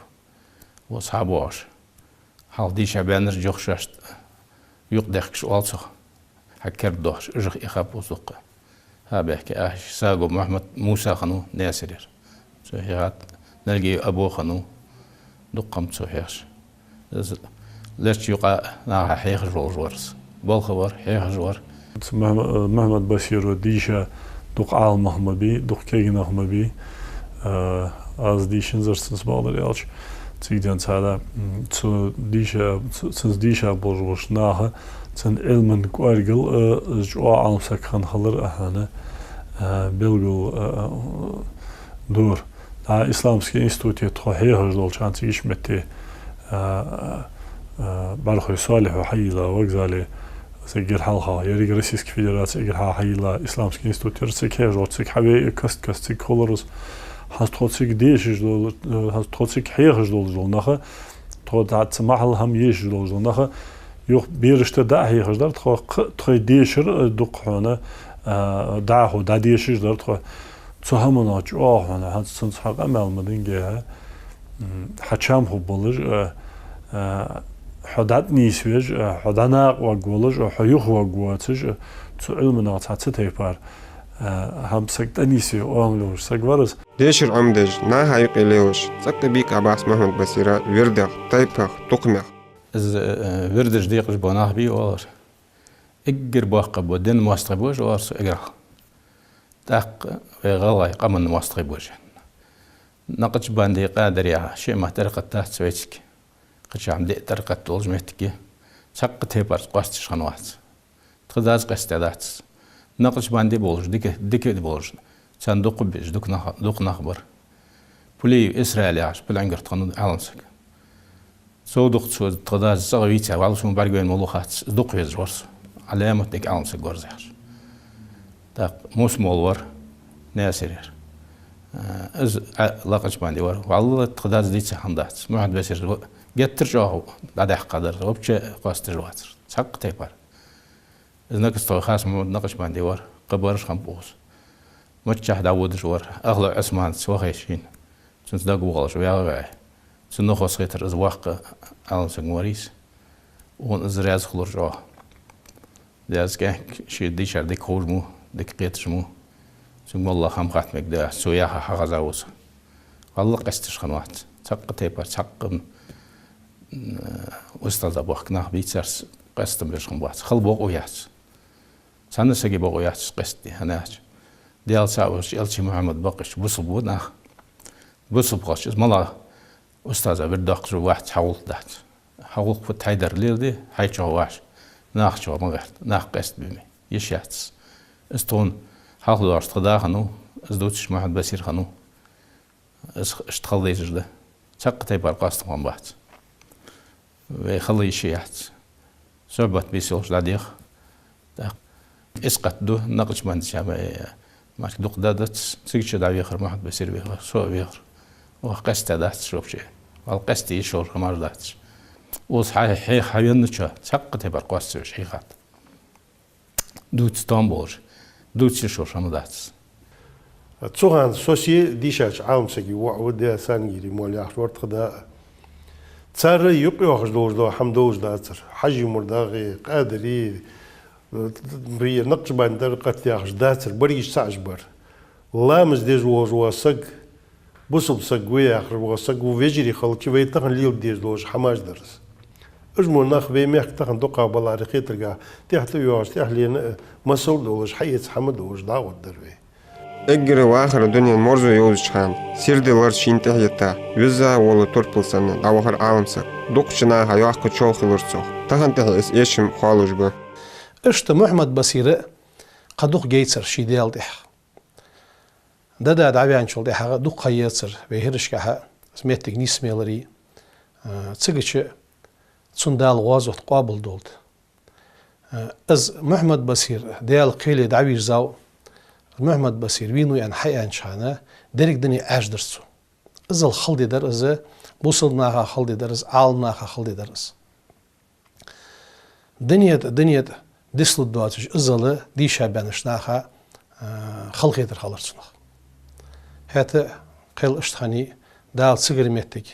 Укхаза хьабоагӀаш, хьалха дийша баьннараш, юха шоашта юкъедехкаш оал цох, хьакердадоахаш, уж а ихаб укхаза дукха. ХӀа, бехке ахьаш, Саго Мухьмад, Муса хиннав Наьсарера. Цо хьехад, Нальгиев Або хиннав, дукха хиннаб цо хьехаш. Из лерча юкъа наха хьехаш волаш вар из. Балха вар, хьехаш вар. Цу Мухьм-, Мухьмад-Басира дийша дукха Ӏаламнах ма бий, дукха кагий нах ма бий. Э, аз дийшанзар цунца, бакъдар аьлча, цига денз хьада, м, цу дийша, цу-, цунца дийша болаш болча наха цун Ӏилман кӀоаргал, э, из чӀоагӀа Ӏаламсаг хинна хилар, а, хьона, э, белгала, э, дора. ДӀа Исламский институте тхо хьехаш долча хана, цига ишметте, а, а, БӀархой Салихьа хьайийлла вокзале, цига эггара хьалха, еррига Российски Федераце эггара хьалха хьайийлла Исламский институт яр, цига хьехаш долча, цига хьавена каст-каста цига хулар из. ХӀанз тхо цига дешаш дола, э, хӀанз тхо цига хьехаш долаш дола нах, тхо дӀа цу махьалла хӀама ешаш долаш дола нах, юха берашта дӀа а хьехаш дар тхо, кх-, тхоай дешар, э, дукха хьона, э, дӀахо дӀадешаш дар тхо. Цу хӀаманах чӀоагӀа хьона, хӀанз цунца хьа къамаьл ма динге, м, хьа чам хургболаш, э, э, хьо дӀатӀанийсвеш, э, хьо дӀанакъаваргволаш, э, хьо юхаваргвоацаш, э, цу Ӏилманах цхьа цу тайпара, э, хӀама саг тӀанийсве оамал йолаш саг вар из. Дешар Ӏомадеш, наха юкъе лелаш, цӀаккха бийкъа бац Мухьмад-Басира вирдех, тайпах, тукхамех. Из, э, вирдаш декъаш бола нах бий оалар. Эггара боккхагӀа бола дина моастагӀий ба уж оалар цу эггара хьалха. ТӀаккха вай гӀалгӀай къаман моастагӀий ба уж. Накъшбанди, Къадирий, шиӀа мара тӀарикъат дац вайцига. Кхычахьа диъ тӀарикъат долаш моттиг я. Цхьаккха тайпара къоасташ хиннавац. Тха дас къаьстта дац. Накъшбанди болаш, дика, дика болаш, царна дукха безаш дукха нах, дукха нах бар. Пулиев Исраил яхаш, пулангар тхона Ӏаламсаг. Цо дукха цо тха дас цӀагӀа вийца, валлахӀи, сона бӀаргавайна моллагӀа хац, из дукха везаш вар со. Ӏаламат дика Ӏаламсаг вар из яхаш. ТӀаккха Мус-молла вар, Наьсарера. Э, из, а, Накъшбанди вар. ВаллахӀи, тха дас дийца хӀама дац. Мухьмад-Басир ва-, геттара чӀоагӀа дӀадаьккха дар, вообще къоасташ вацар. Цхьаккха тайпара. Из Накастхой Хас-Мухьмад Накъшбанди вар, кхыбараш хиннаб укхаза. Миччахьа дӀаводаш вар, Ахлой Ӏусманца вахе шийна. Цунца дагавоалаш ваьгӀа ваьгӀа. Цу нахос хетар из воккха Ӏаламсаг ма варий из. Укхунна из раьза хулар чӀоагӀа. Даьра кӀаьнк, ше дийшар дика ховш ма вий, дика кхеташ ма вий. Цунга моллагӀа хӀама хатта мегаргда, цо яхар хьахеза ва со. ВаллахӀи, къаьсташ хиннавац. Цхьаккха тайпара, цхьаккха, м, устаза бохка нах бий, царца къаьстам беш хиннабац. Хала бокъо яц. Цхьанне сага бокъо яц къаьстта, хӀана аьлча Даьла цаӀ волча Элчий Мухьаммад бакъ хилча бусалба ба нах. Бусалба хилча из моллагӀа устаза вирд доаккхаш вац, хьа гӀулакх дац. Хьа гӀулакх фуд, хьайдар леладе, хьай чӀоагӀа вац, нах чӀоагӀа ма гӀерта, нах къаьстта бе ма йий. Йиш яц из. Из тхона хьалха доагӀаш тха да хиннав, из дувцаш Мухьмад-Басир хиннав. Из х-, иштта хила дезаш да. Цхьаккха тайпара къоастам хиннабац. Вай хала йиш яц. Сухьбат бийса йолаш дӀадеха. ТӀаккха исхат ду, Накъшбандича ма, э, мара дукха да дац, цига чу дӀавехар, Мухьмад-Басир вехар, со а вехар. Оаха къаьстта дац вообще. ВаллахӀи, къаьстта йиш йолаш хӀамаш дац. Укхаза хьа-, хьеха хьавенначоа цхьаккха тайпара къоасташ хьехад. Дувца товш болаш, дувца йиш йолаш хӀама дац. Цу хана со се дийшача Ӏалам сага воӀ ва, Даьла сангири мол яхаш вар тха да. Цар юкъ йоахаш долаш дола хӀама долаш дацар. Хьажий-Мурдагий, Къадирий, бе, Накъшбандий тӀарикъат яхаш дацар, баргиш цаӀаш бар. Ламаз деш волаш вола саг, бусалба саг ва яхаш вола саг ва, вежарий хилча, вай тахан леладеш долаш хӀамаш дар из. Уж мо нах вай мехка тахан дукха баларе хетаргахьа, тӀехьа тӀайоагӀаш, тӀехьленна а, масал долаш, хьаэца хӀама долаш дӀагӀоргдар вай. Эггара вахара дунен марзо йовзача хана, сийрда лар шийна тӀехьаэтта, визза вола турпал санна дӀавахар Ӏалам саг. Дукхача наха йоккха чол хилар цох. Тахан тӀехьа из эшам хоалуш ба. Иштта Мухьаммад-Басира кхы дукха гайцар ший Даьла тӀехьа. Даьла дӀаваьнначул тӀехьагӀа дукха ха ецар вай хӀирашкахьа, из моттиг нийсмелари, а, цигача цун Дала гӀазот къоабал долда. А, из Мухьаммад-Басир Даьла кхеле дӀавийрзав, Мухьаммад-Басир вийнав аьнна хьааьннача хана, деррига дуне Ӏаьржа дар цо. Иззал хала ди дар из, бусалба наха хала ди дар из, Ӏалам наха хала ди дар из. Дуне тӀа, дуне тӀа дицлургдоацаш, иззал дийша баьннача наха, а, халахетар хилар цунах. ХӀаьта кхел иштта хиннай, Дала цигара моттиг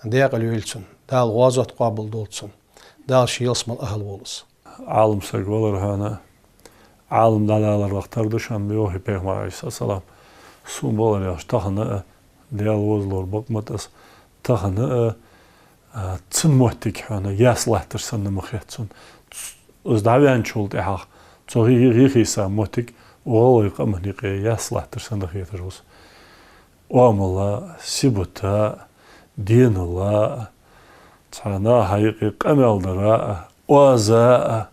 даькъала йойла цун, Дала гӀазот къоабал долда цун, Дала ший ялсмала ахӀал волва из. Ӏалам саг валар хьона, Ӏалам дӀадаларах тара да шоана, йоах Пайхамара, Ӏалайхи ссалам. Сона балар яхаш, тахан а, Даьла возалора бакъ ма тӀа из, тахан а, а, цун моттиг хьона яьсса латтар санна ма хет сона. Из дӀаваьнначул тӀехьагӀа цо гӀи-, гӀи-, гӀийхийса моттиг укх гӀалгӀай къаман юкъе яьсса латтар санна хеташ ва со. Оамала, сибата, денала, цхьа наха юкъе къамаьл дара, оаза,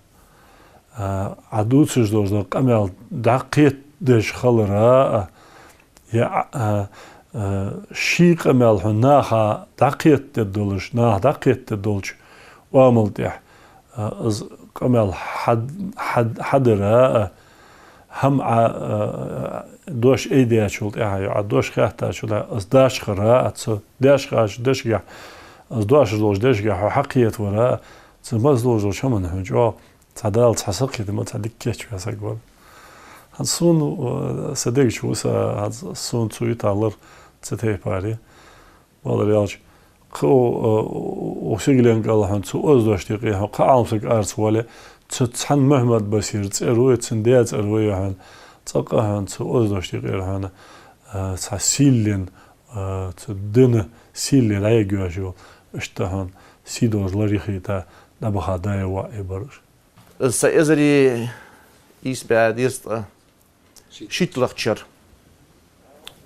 а, Ӏа дувцаш долаш дола къамаьл дӀакхетадеш хилара, а, е, а, а, ший къамаьл хьона наха дӀакхетадергдолаш, наха дӀакхетадергдолча оамал тӀехьа, а, из къамаьл хьад-, хьад-, хьадара, а, хӀама Ӏа, а, дош айдаьчул тӀехьагӀа, Ӏа дош хаьттачул тӀехьагӀа, из дашхара, а, цу дешхача дешагахьа, из дош долча дешагахьа хьо хьакхетавара, а, цу массадолча хӀаман хьона чӀоагӀа цхьа Дала цхьа сакхетам, цхьа дика кийчваь саг вар. ХӀанз сона, э, са дег чу ва са, хӀанз сона цу италар цу тайпара. Валар аьлча, кхы, э, укх сигален кӀал хьона цу оазадош юкъе хьона кхы Ӏалам саг ара ца воале, цу цхьан Мухьаммад-Басира цӀи ва, цун даь цӀи ва хьона, цӀаккха хьона цу оазадош юкъера хьона, э, цхьа сийлен, э, цу дина сийле дӀаяргйоацаш йола, иштта хьона сий долаш лар яхийта дӀабаха даь воӀ а бар. Из са эзари ийс бӀаь дезткъа шийтталагӀча шера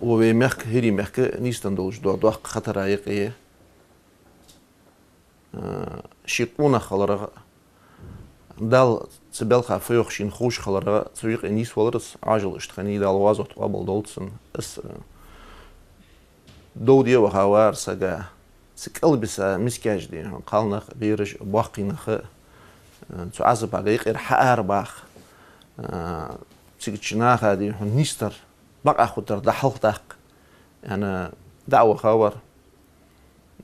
укх вай мехка, ХӀирий мехка нийсденна долаш дола доккха хатара юкъе, а, ший къонах хиларах, Дала цу балха фу йоах шийна ховш хиларах, цу юкъе нийсвелар из, Ӏоажал иштта хиннай, Дала гӀазот къоабал долда цун. Из, а, дов де ваха вар сага, цу кӀалбиса мискаш дий хьона, кхалнах, бераш, боккхий нах, э, цу Ӏазапага юкъера хьаарабаха, э, цигача наха дий хьона нийсдар, бакъахьа хургдар дӀахьалхадаккха, аьнна, дӀа а ваха вар.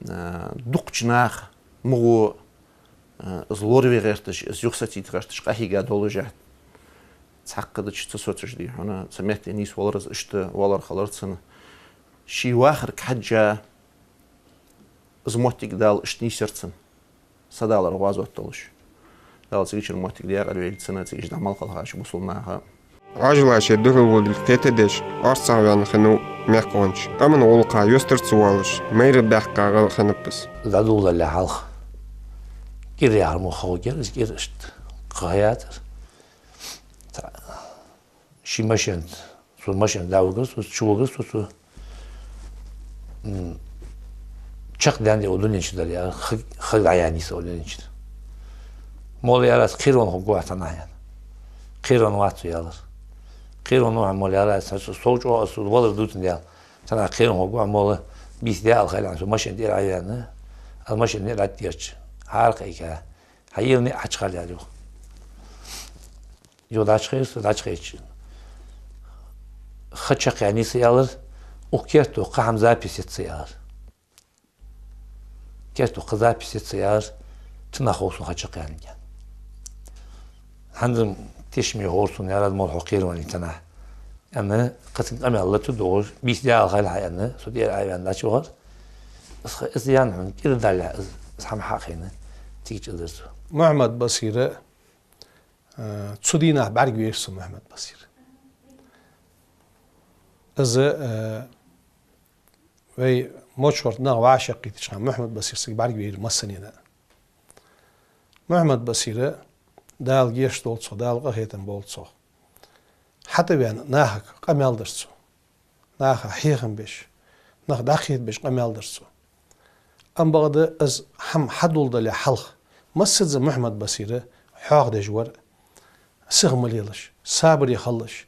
Э, дукхача наха мугӀо, э, из лораве гӀерташ, из юхасацийта гӀерташ къахьийга долаш а, цхьаккха дича ца соцаш дий хьона, цу метте нийсвелар из, иштта воалар хилар цун. Ший вахарга хьежжа, из моттиг Дала иштта нийсъяр цун, са Далара гӀазот долаш. Дала цигачара моттиг даькъала йойла цун, цигача дӀа мел хьалхача бусалба наха. Ӏоажалашта духьал волга кхетадеш, орцагӀваьнна хиннав мехкахонча. Къаман гӀулакха юстара ца воалаш, майра баьккха гӀал хиннаб из. ДӀадоладалале хьалха кӀира яхар мо ховргьяр, из кӀира иштта кхы яцар. Цхьа ший машен, цу машен дӀавугар, цу чу вугар, цу, цу, м, чакхдаьнна укх дунен чу дар, яхар, ха, ха дӀаяьннай са укх дунен чу. Молла аьлар, аз кхерон хургва хьо цхьаннахьа, аьнна. Кхерон вац со, аьлар. Кхерон ва хьо, молла аьлар, аз цхьа сов чӀоагӀа, аз валар дувцандаь, цхьаннахьа кхерон хургва хьо, молла, бийса даькъала хилар, аьнна, со машен тӀера Ӏояьннай, аз машен тӀера Ӏотехача, хьаракъайка, хьаеллинай, Ӏочухалаяьр, йоах. Юха дӀачухайра со, дӀачухайча, ха чакхъяьннай са, аьлар, укх керто кхы хӀама запись ца, аьлар. Керто кхы запись ца, аьлар, цунах хов сона ха чакхъяьннай, аьнна. ХӀанз-м тешаме ховра сона, аьлар, молла, хьо кхеравеннай цхьаннахьа. Амма кхы цун къамаьл латта догӀаш, бийса дӀаала хьайла хьа аьнна, со тӀера Ӏоваьнна дӀачувахар. Из ха-, из ян хьона кӀира даллалехь, из, из хӀама хьахайна, цига чӀоагӀа дар цо. Мухьаммад-Басира, э, цу дийнахьа бӀаргавайра со Мухьаммад-Басир. Из, э, вай Мочкъий-Юрта нах вӀашагӀкхийтача хана Мухьаммад-Басир цига бӀаргавайра массанена. Мухьаммад-Басира, Дала гешт долда цох, Дала къахетам болба цох, хьатӀавена нахага къамаьл дир цо. Наха хьехам беш, нах дӀакхетабеш къамаьл дир цо. Амма бакъда из хӀама хьадоладалехь хьалха массаза Мухьаммад-Басир хьоахадеш вар, сиха ма лелаш, сабаре хилалаш.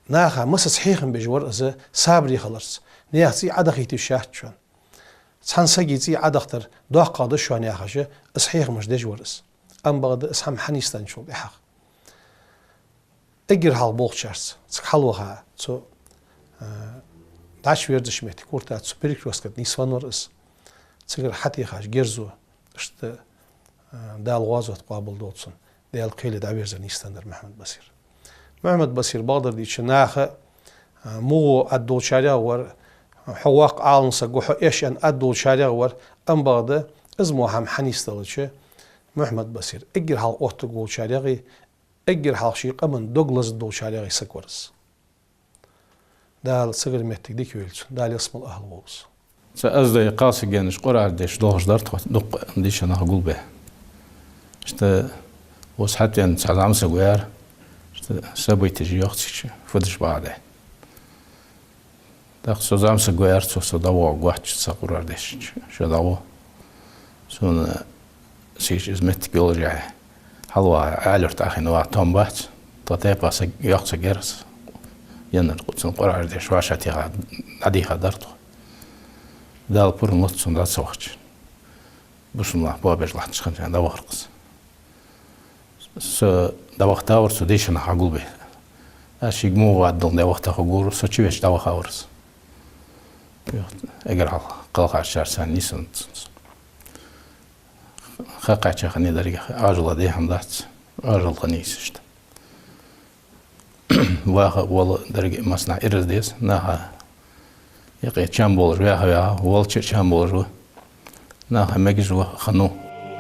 Наха массаза хьехам беш вар из сабаре хиларца. Наьха цӀий Ӏодахийта йиш яц шоана. Цхьан сага цӀий Ӏодахийтар доккхагӀа да шоана яхаш, из хьехамаш деш вар из. Амма бакъда из хӀама хьанийсденначул тӀехьагӀа эггара хьалха болхачарца цига хьалваха, цу, а, дӀачуверзача метте куртаца цу Перекрёстке нийсвенна вар из. Цигара хьатӀехьа герзо, иштта, а, Дала гӀазот къоабал долда цун, Даьла кхеле дӀаверзар нийсденна дар Мухьаммад-Басир. Мухьаммад-Басир, бакъдар дийцача, наха, а, мугӀо аргдолчарех вар, хьо воккха Ӏалам саг ва, хьо эш аьнна аргдолчарех вар, амма бакъда из мо хӀама хьанийсделча, Мухьаммад-Басир эггара хьалха оттаргволчарех, эггара хьалха ший къаман дог лазадолчарех саг вар из. Дала цигара моттиг дика йойла цун, Дала ялсмала ахӀл волва из. Цу Оздой кхалсагенаш Къуръан деш долаш дар тхо, дукха дийша нах гулбе. Иштта укхаза хьатӀавена цхьа зӀамсаг вар, иштта событеш йоах цига, фу деш багӀа да. ТӀаккха со зӀамсаг вар, цо со дӀавоагӀа гоча, са Къуръан дешача, шо дӀагӀо. Сона сийча из моттиг йолаш яхье. Хьалваха Ӏаьлий-Юрта Ӏохайна ваха том бац. Тха тайпан саг йоккха саг яр из. Еннар цун Къуръан деш, вӀашагӀтеха, дӀадийха дар тхо. Дала пурам латт цунна дӀа ца вахача. Бусалба нах боабеш латтача хана дӀавахар-кх из. Со дӀавахийтавар цо дийша нах хьагулбе. Аз шийга мугӀа ваддал дӀавахийта хургвар, со чувеча дӀавахавар из. Эггара хьалха кхелхачарца нийсвеннав цунца. Ха кхаьча хиннай деррига, Ӏоажал де хӀама дац, Ӏоажал хиннай из иштта. Ваха а вола деррига массанахьа ираз деза, наха юкъе чам болаш ваьха-ваьха, волча а чам болаш ва. Наха мегаш ва хиннав.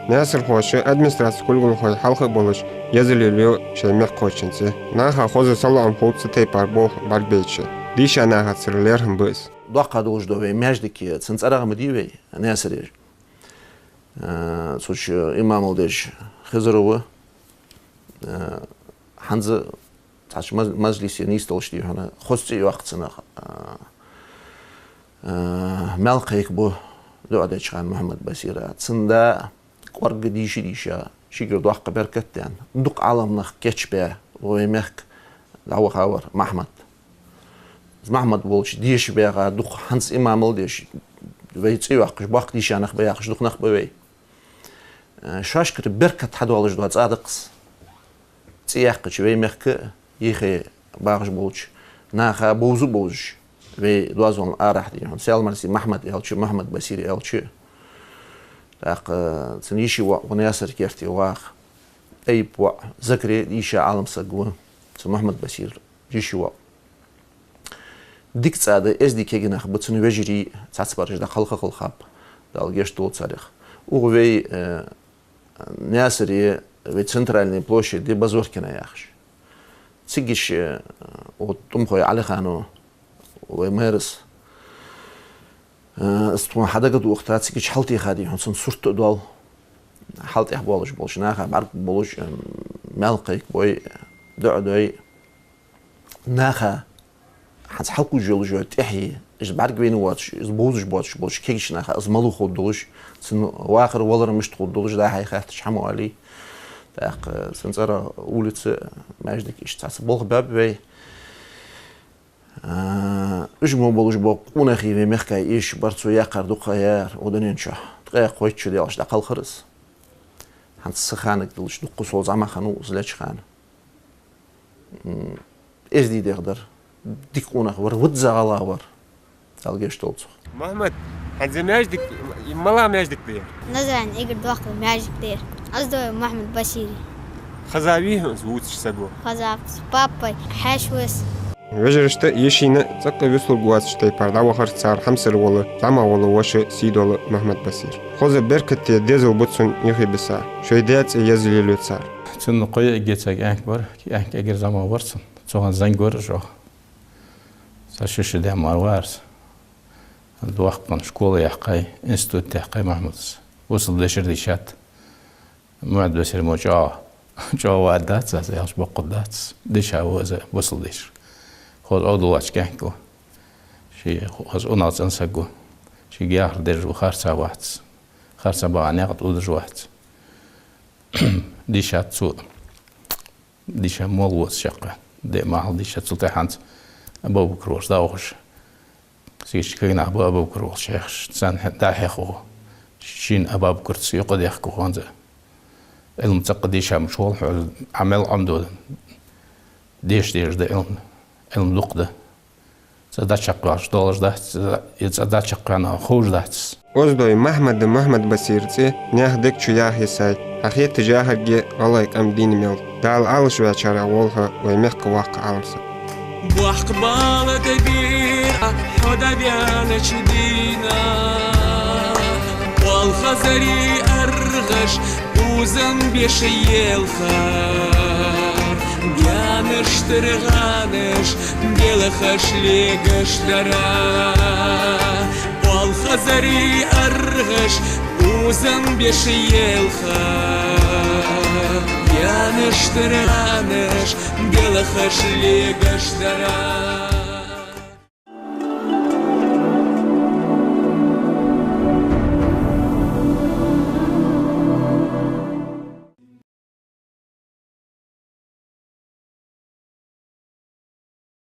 Наьсархоша администраце кулгалхой хьалха а болаш, езалуш я шоай мехкахочунца. Наха хоза салам хул цу тайпара болх бӀаргабайча. Дийша нахацара лерхӀам ба из. Доккха долаш да вай маьждиг, цун цӀерагӀа ма дий вай, Наьсаре. Э, цу чу имамал деш Хизар ва. Э, хӀанз цхьача маз-, мажлисе нийсделча, дий хьона, хоза цӀи йоаккх цунах, э, э, маьл кхайкабу дуӀа деча хана Мухьаммад-Басира. Цун да кӀоарга дийша-дийша, шийгара доккха беркат даьнна, дукха Ӏаламнах кийчбаь, вай мехка дӀавахавар Махьмад. Из Махьмад волча деша баьха дукха, хӀанз имамал деш, вай цӀи йоаккхаш, боккха дийша нах ба яхаш, дукха нах ба вай. Э, шоашкара беркат хьадоалаш дола цӀа да-кх из. ЦӀи яьккхача вай мехка а, йиххе багӀаш болча наха бовза а бовзаш, вай доазон арахьа, дий хьона, Саьлмарзий Махьмад аьлча, Мухьаммад-Басир аьлча, тӀаккха цун йиший воӀ ва Наьсар-Керте ваха, ТӀайипа воӀ Закре дийша Ӏаламсаг ва, цу Мухьаммад-Басира йиший воӀ. Дика цӀа да, эздий кегий нах ба цун вежарий, цхьаццабараш дӀакхалха а хилхаб, Дала гешт долда царех. Укх вай, э, Наьсаре, вай центральни площаде Базоркина яхаш. Цигача, э, укх ТӀумхой Ӏалихана, вай мэрас, э, из тхона хьадагадоагӀа, цигача хьалтӀехьа, дий хьона, цун сурт а доал. ХьалтӀехьа болаш болча наха бӀаргабувлаш, э, маьл кхайкабой, дуӀа дой. Наха хӀанз хьалкхувш йолаш йола тӀехье, из бӀаргавайна воацаш, из бовзаш боацаш болча кегийча наха из малув хургдолаш, цун вахар-валар мишта хургдолаш, дӀа-хьа хаьттача хӀама оалий. ТӀаккха цун цӀерагӀа улица, маьждиг, иштта цхьацца болх баьб вай. А, уж мо болаш бола къонахий вай мехка эшаш бар, цо яьккхар дукха яр укх дунен чу. Ткъаь кхойтта шу даьлча дӀакхалхар из. ХӀанз са ханага диллача дукха сол зӀамагӀа хиннав из леча хана. М, эздий дегӀ дар. Дика къонах вар, визза гӀалгӀа вар. Дала гешт долда цох. Мухьаммад, хӀанз из маьждиг, из малагӀа маьждиг да ер? Назране эггара доккха маьждиг да ер. Оздой Мухьаммад-Басира. Хезавий хьона из вувцаш саг? Хезав, папай хьаьша ва из. Вежарашта, йишийна цӀаккха вицлургвоацача тайпара дӀавахар цар хьамсара вола, зӀамагӀа вола воша Сийдола Мухьмад-Басир. Хоза беркате дезал ба цун юхебиса, шоай даь цӀи еза лелаю цар. Цун кхо йиӀиг цхьа кӀаьнк бар, кӀаьнк эггара зӀамагӀа вар цун. Цу хана зӀамига вар уж. Цхьа ши шу даь мара вар из. Доккха хинна школа яьккхай, институт яьккхай Мухьмада. Бусалба дешар дийшад. Мухьмад-Басир мо чӀоагӀа, чӀоагӀа ваь дац, аз аьлча боккха дац. Дийша ва из бусалба дешар. Хоза Ӏовдал воацаш кӀаьнк ва. Ше хоза унахцӀена саг ва. Шийга яхар деш ва, харца вац. Харца багӀа наькъа тӀа удаш вац. Дийшад цо. Дийша молла воацаш шаккха. Диъ махьал дийшад, цул тӀехьагӀа Абабукар волча дӀавахаш. Цига кагий нах ба Абабукар волча хьехаш. Царна хьа-, дӀа-хьа хов. Шийна Абабукарца юкъе дехка ханза. Ӏилма цӀаккха дийша мича хул хьо, Ӏамал Ӏомадода. Деша дезаш да Ӏилма. Ӏилма дукха да. ЦӀа дӀачакхваьлча долаш дац, е цӀа дӀачакхваьнна ховш дац. Оздой Махьмада Мухьмад-Басира цӀи наьха дег чу яха йисай, хьахеташ яхаргья гӀалгӀай къам дийна мел. Дала Ӏалашваьчарех волва вай мехка воккха Ӏалам саг. Боккха бала тӀабира хьо дӀаваьннача дийнахьа. Болх хазарий аргӀаш узам беш елха, гаьнаш тӀара гӀанаш, белхаш легаш дара. Болх хазарий аргӀаш узам беш елха, гаьнаш тӀара гӀанаш, белхаш легаш дара.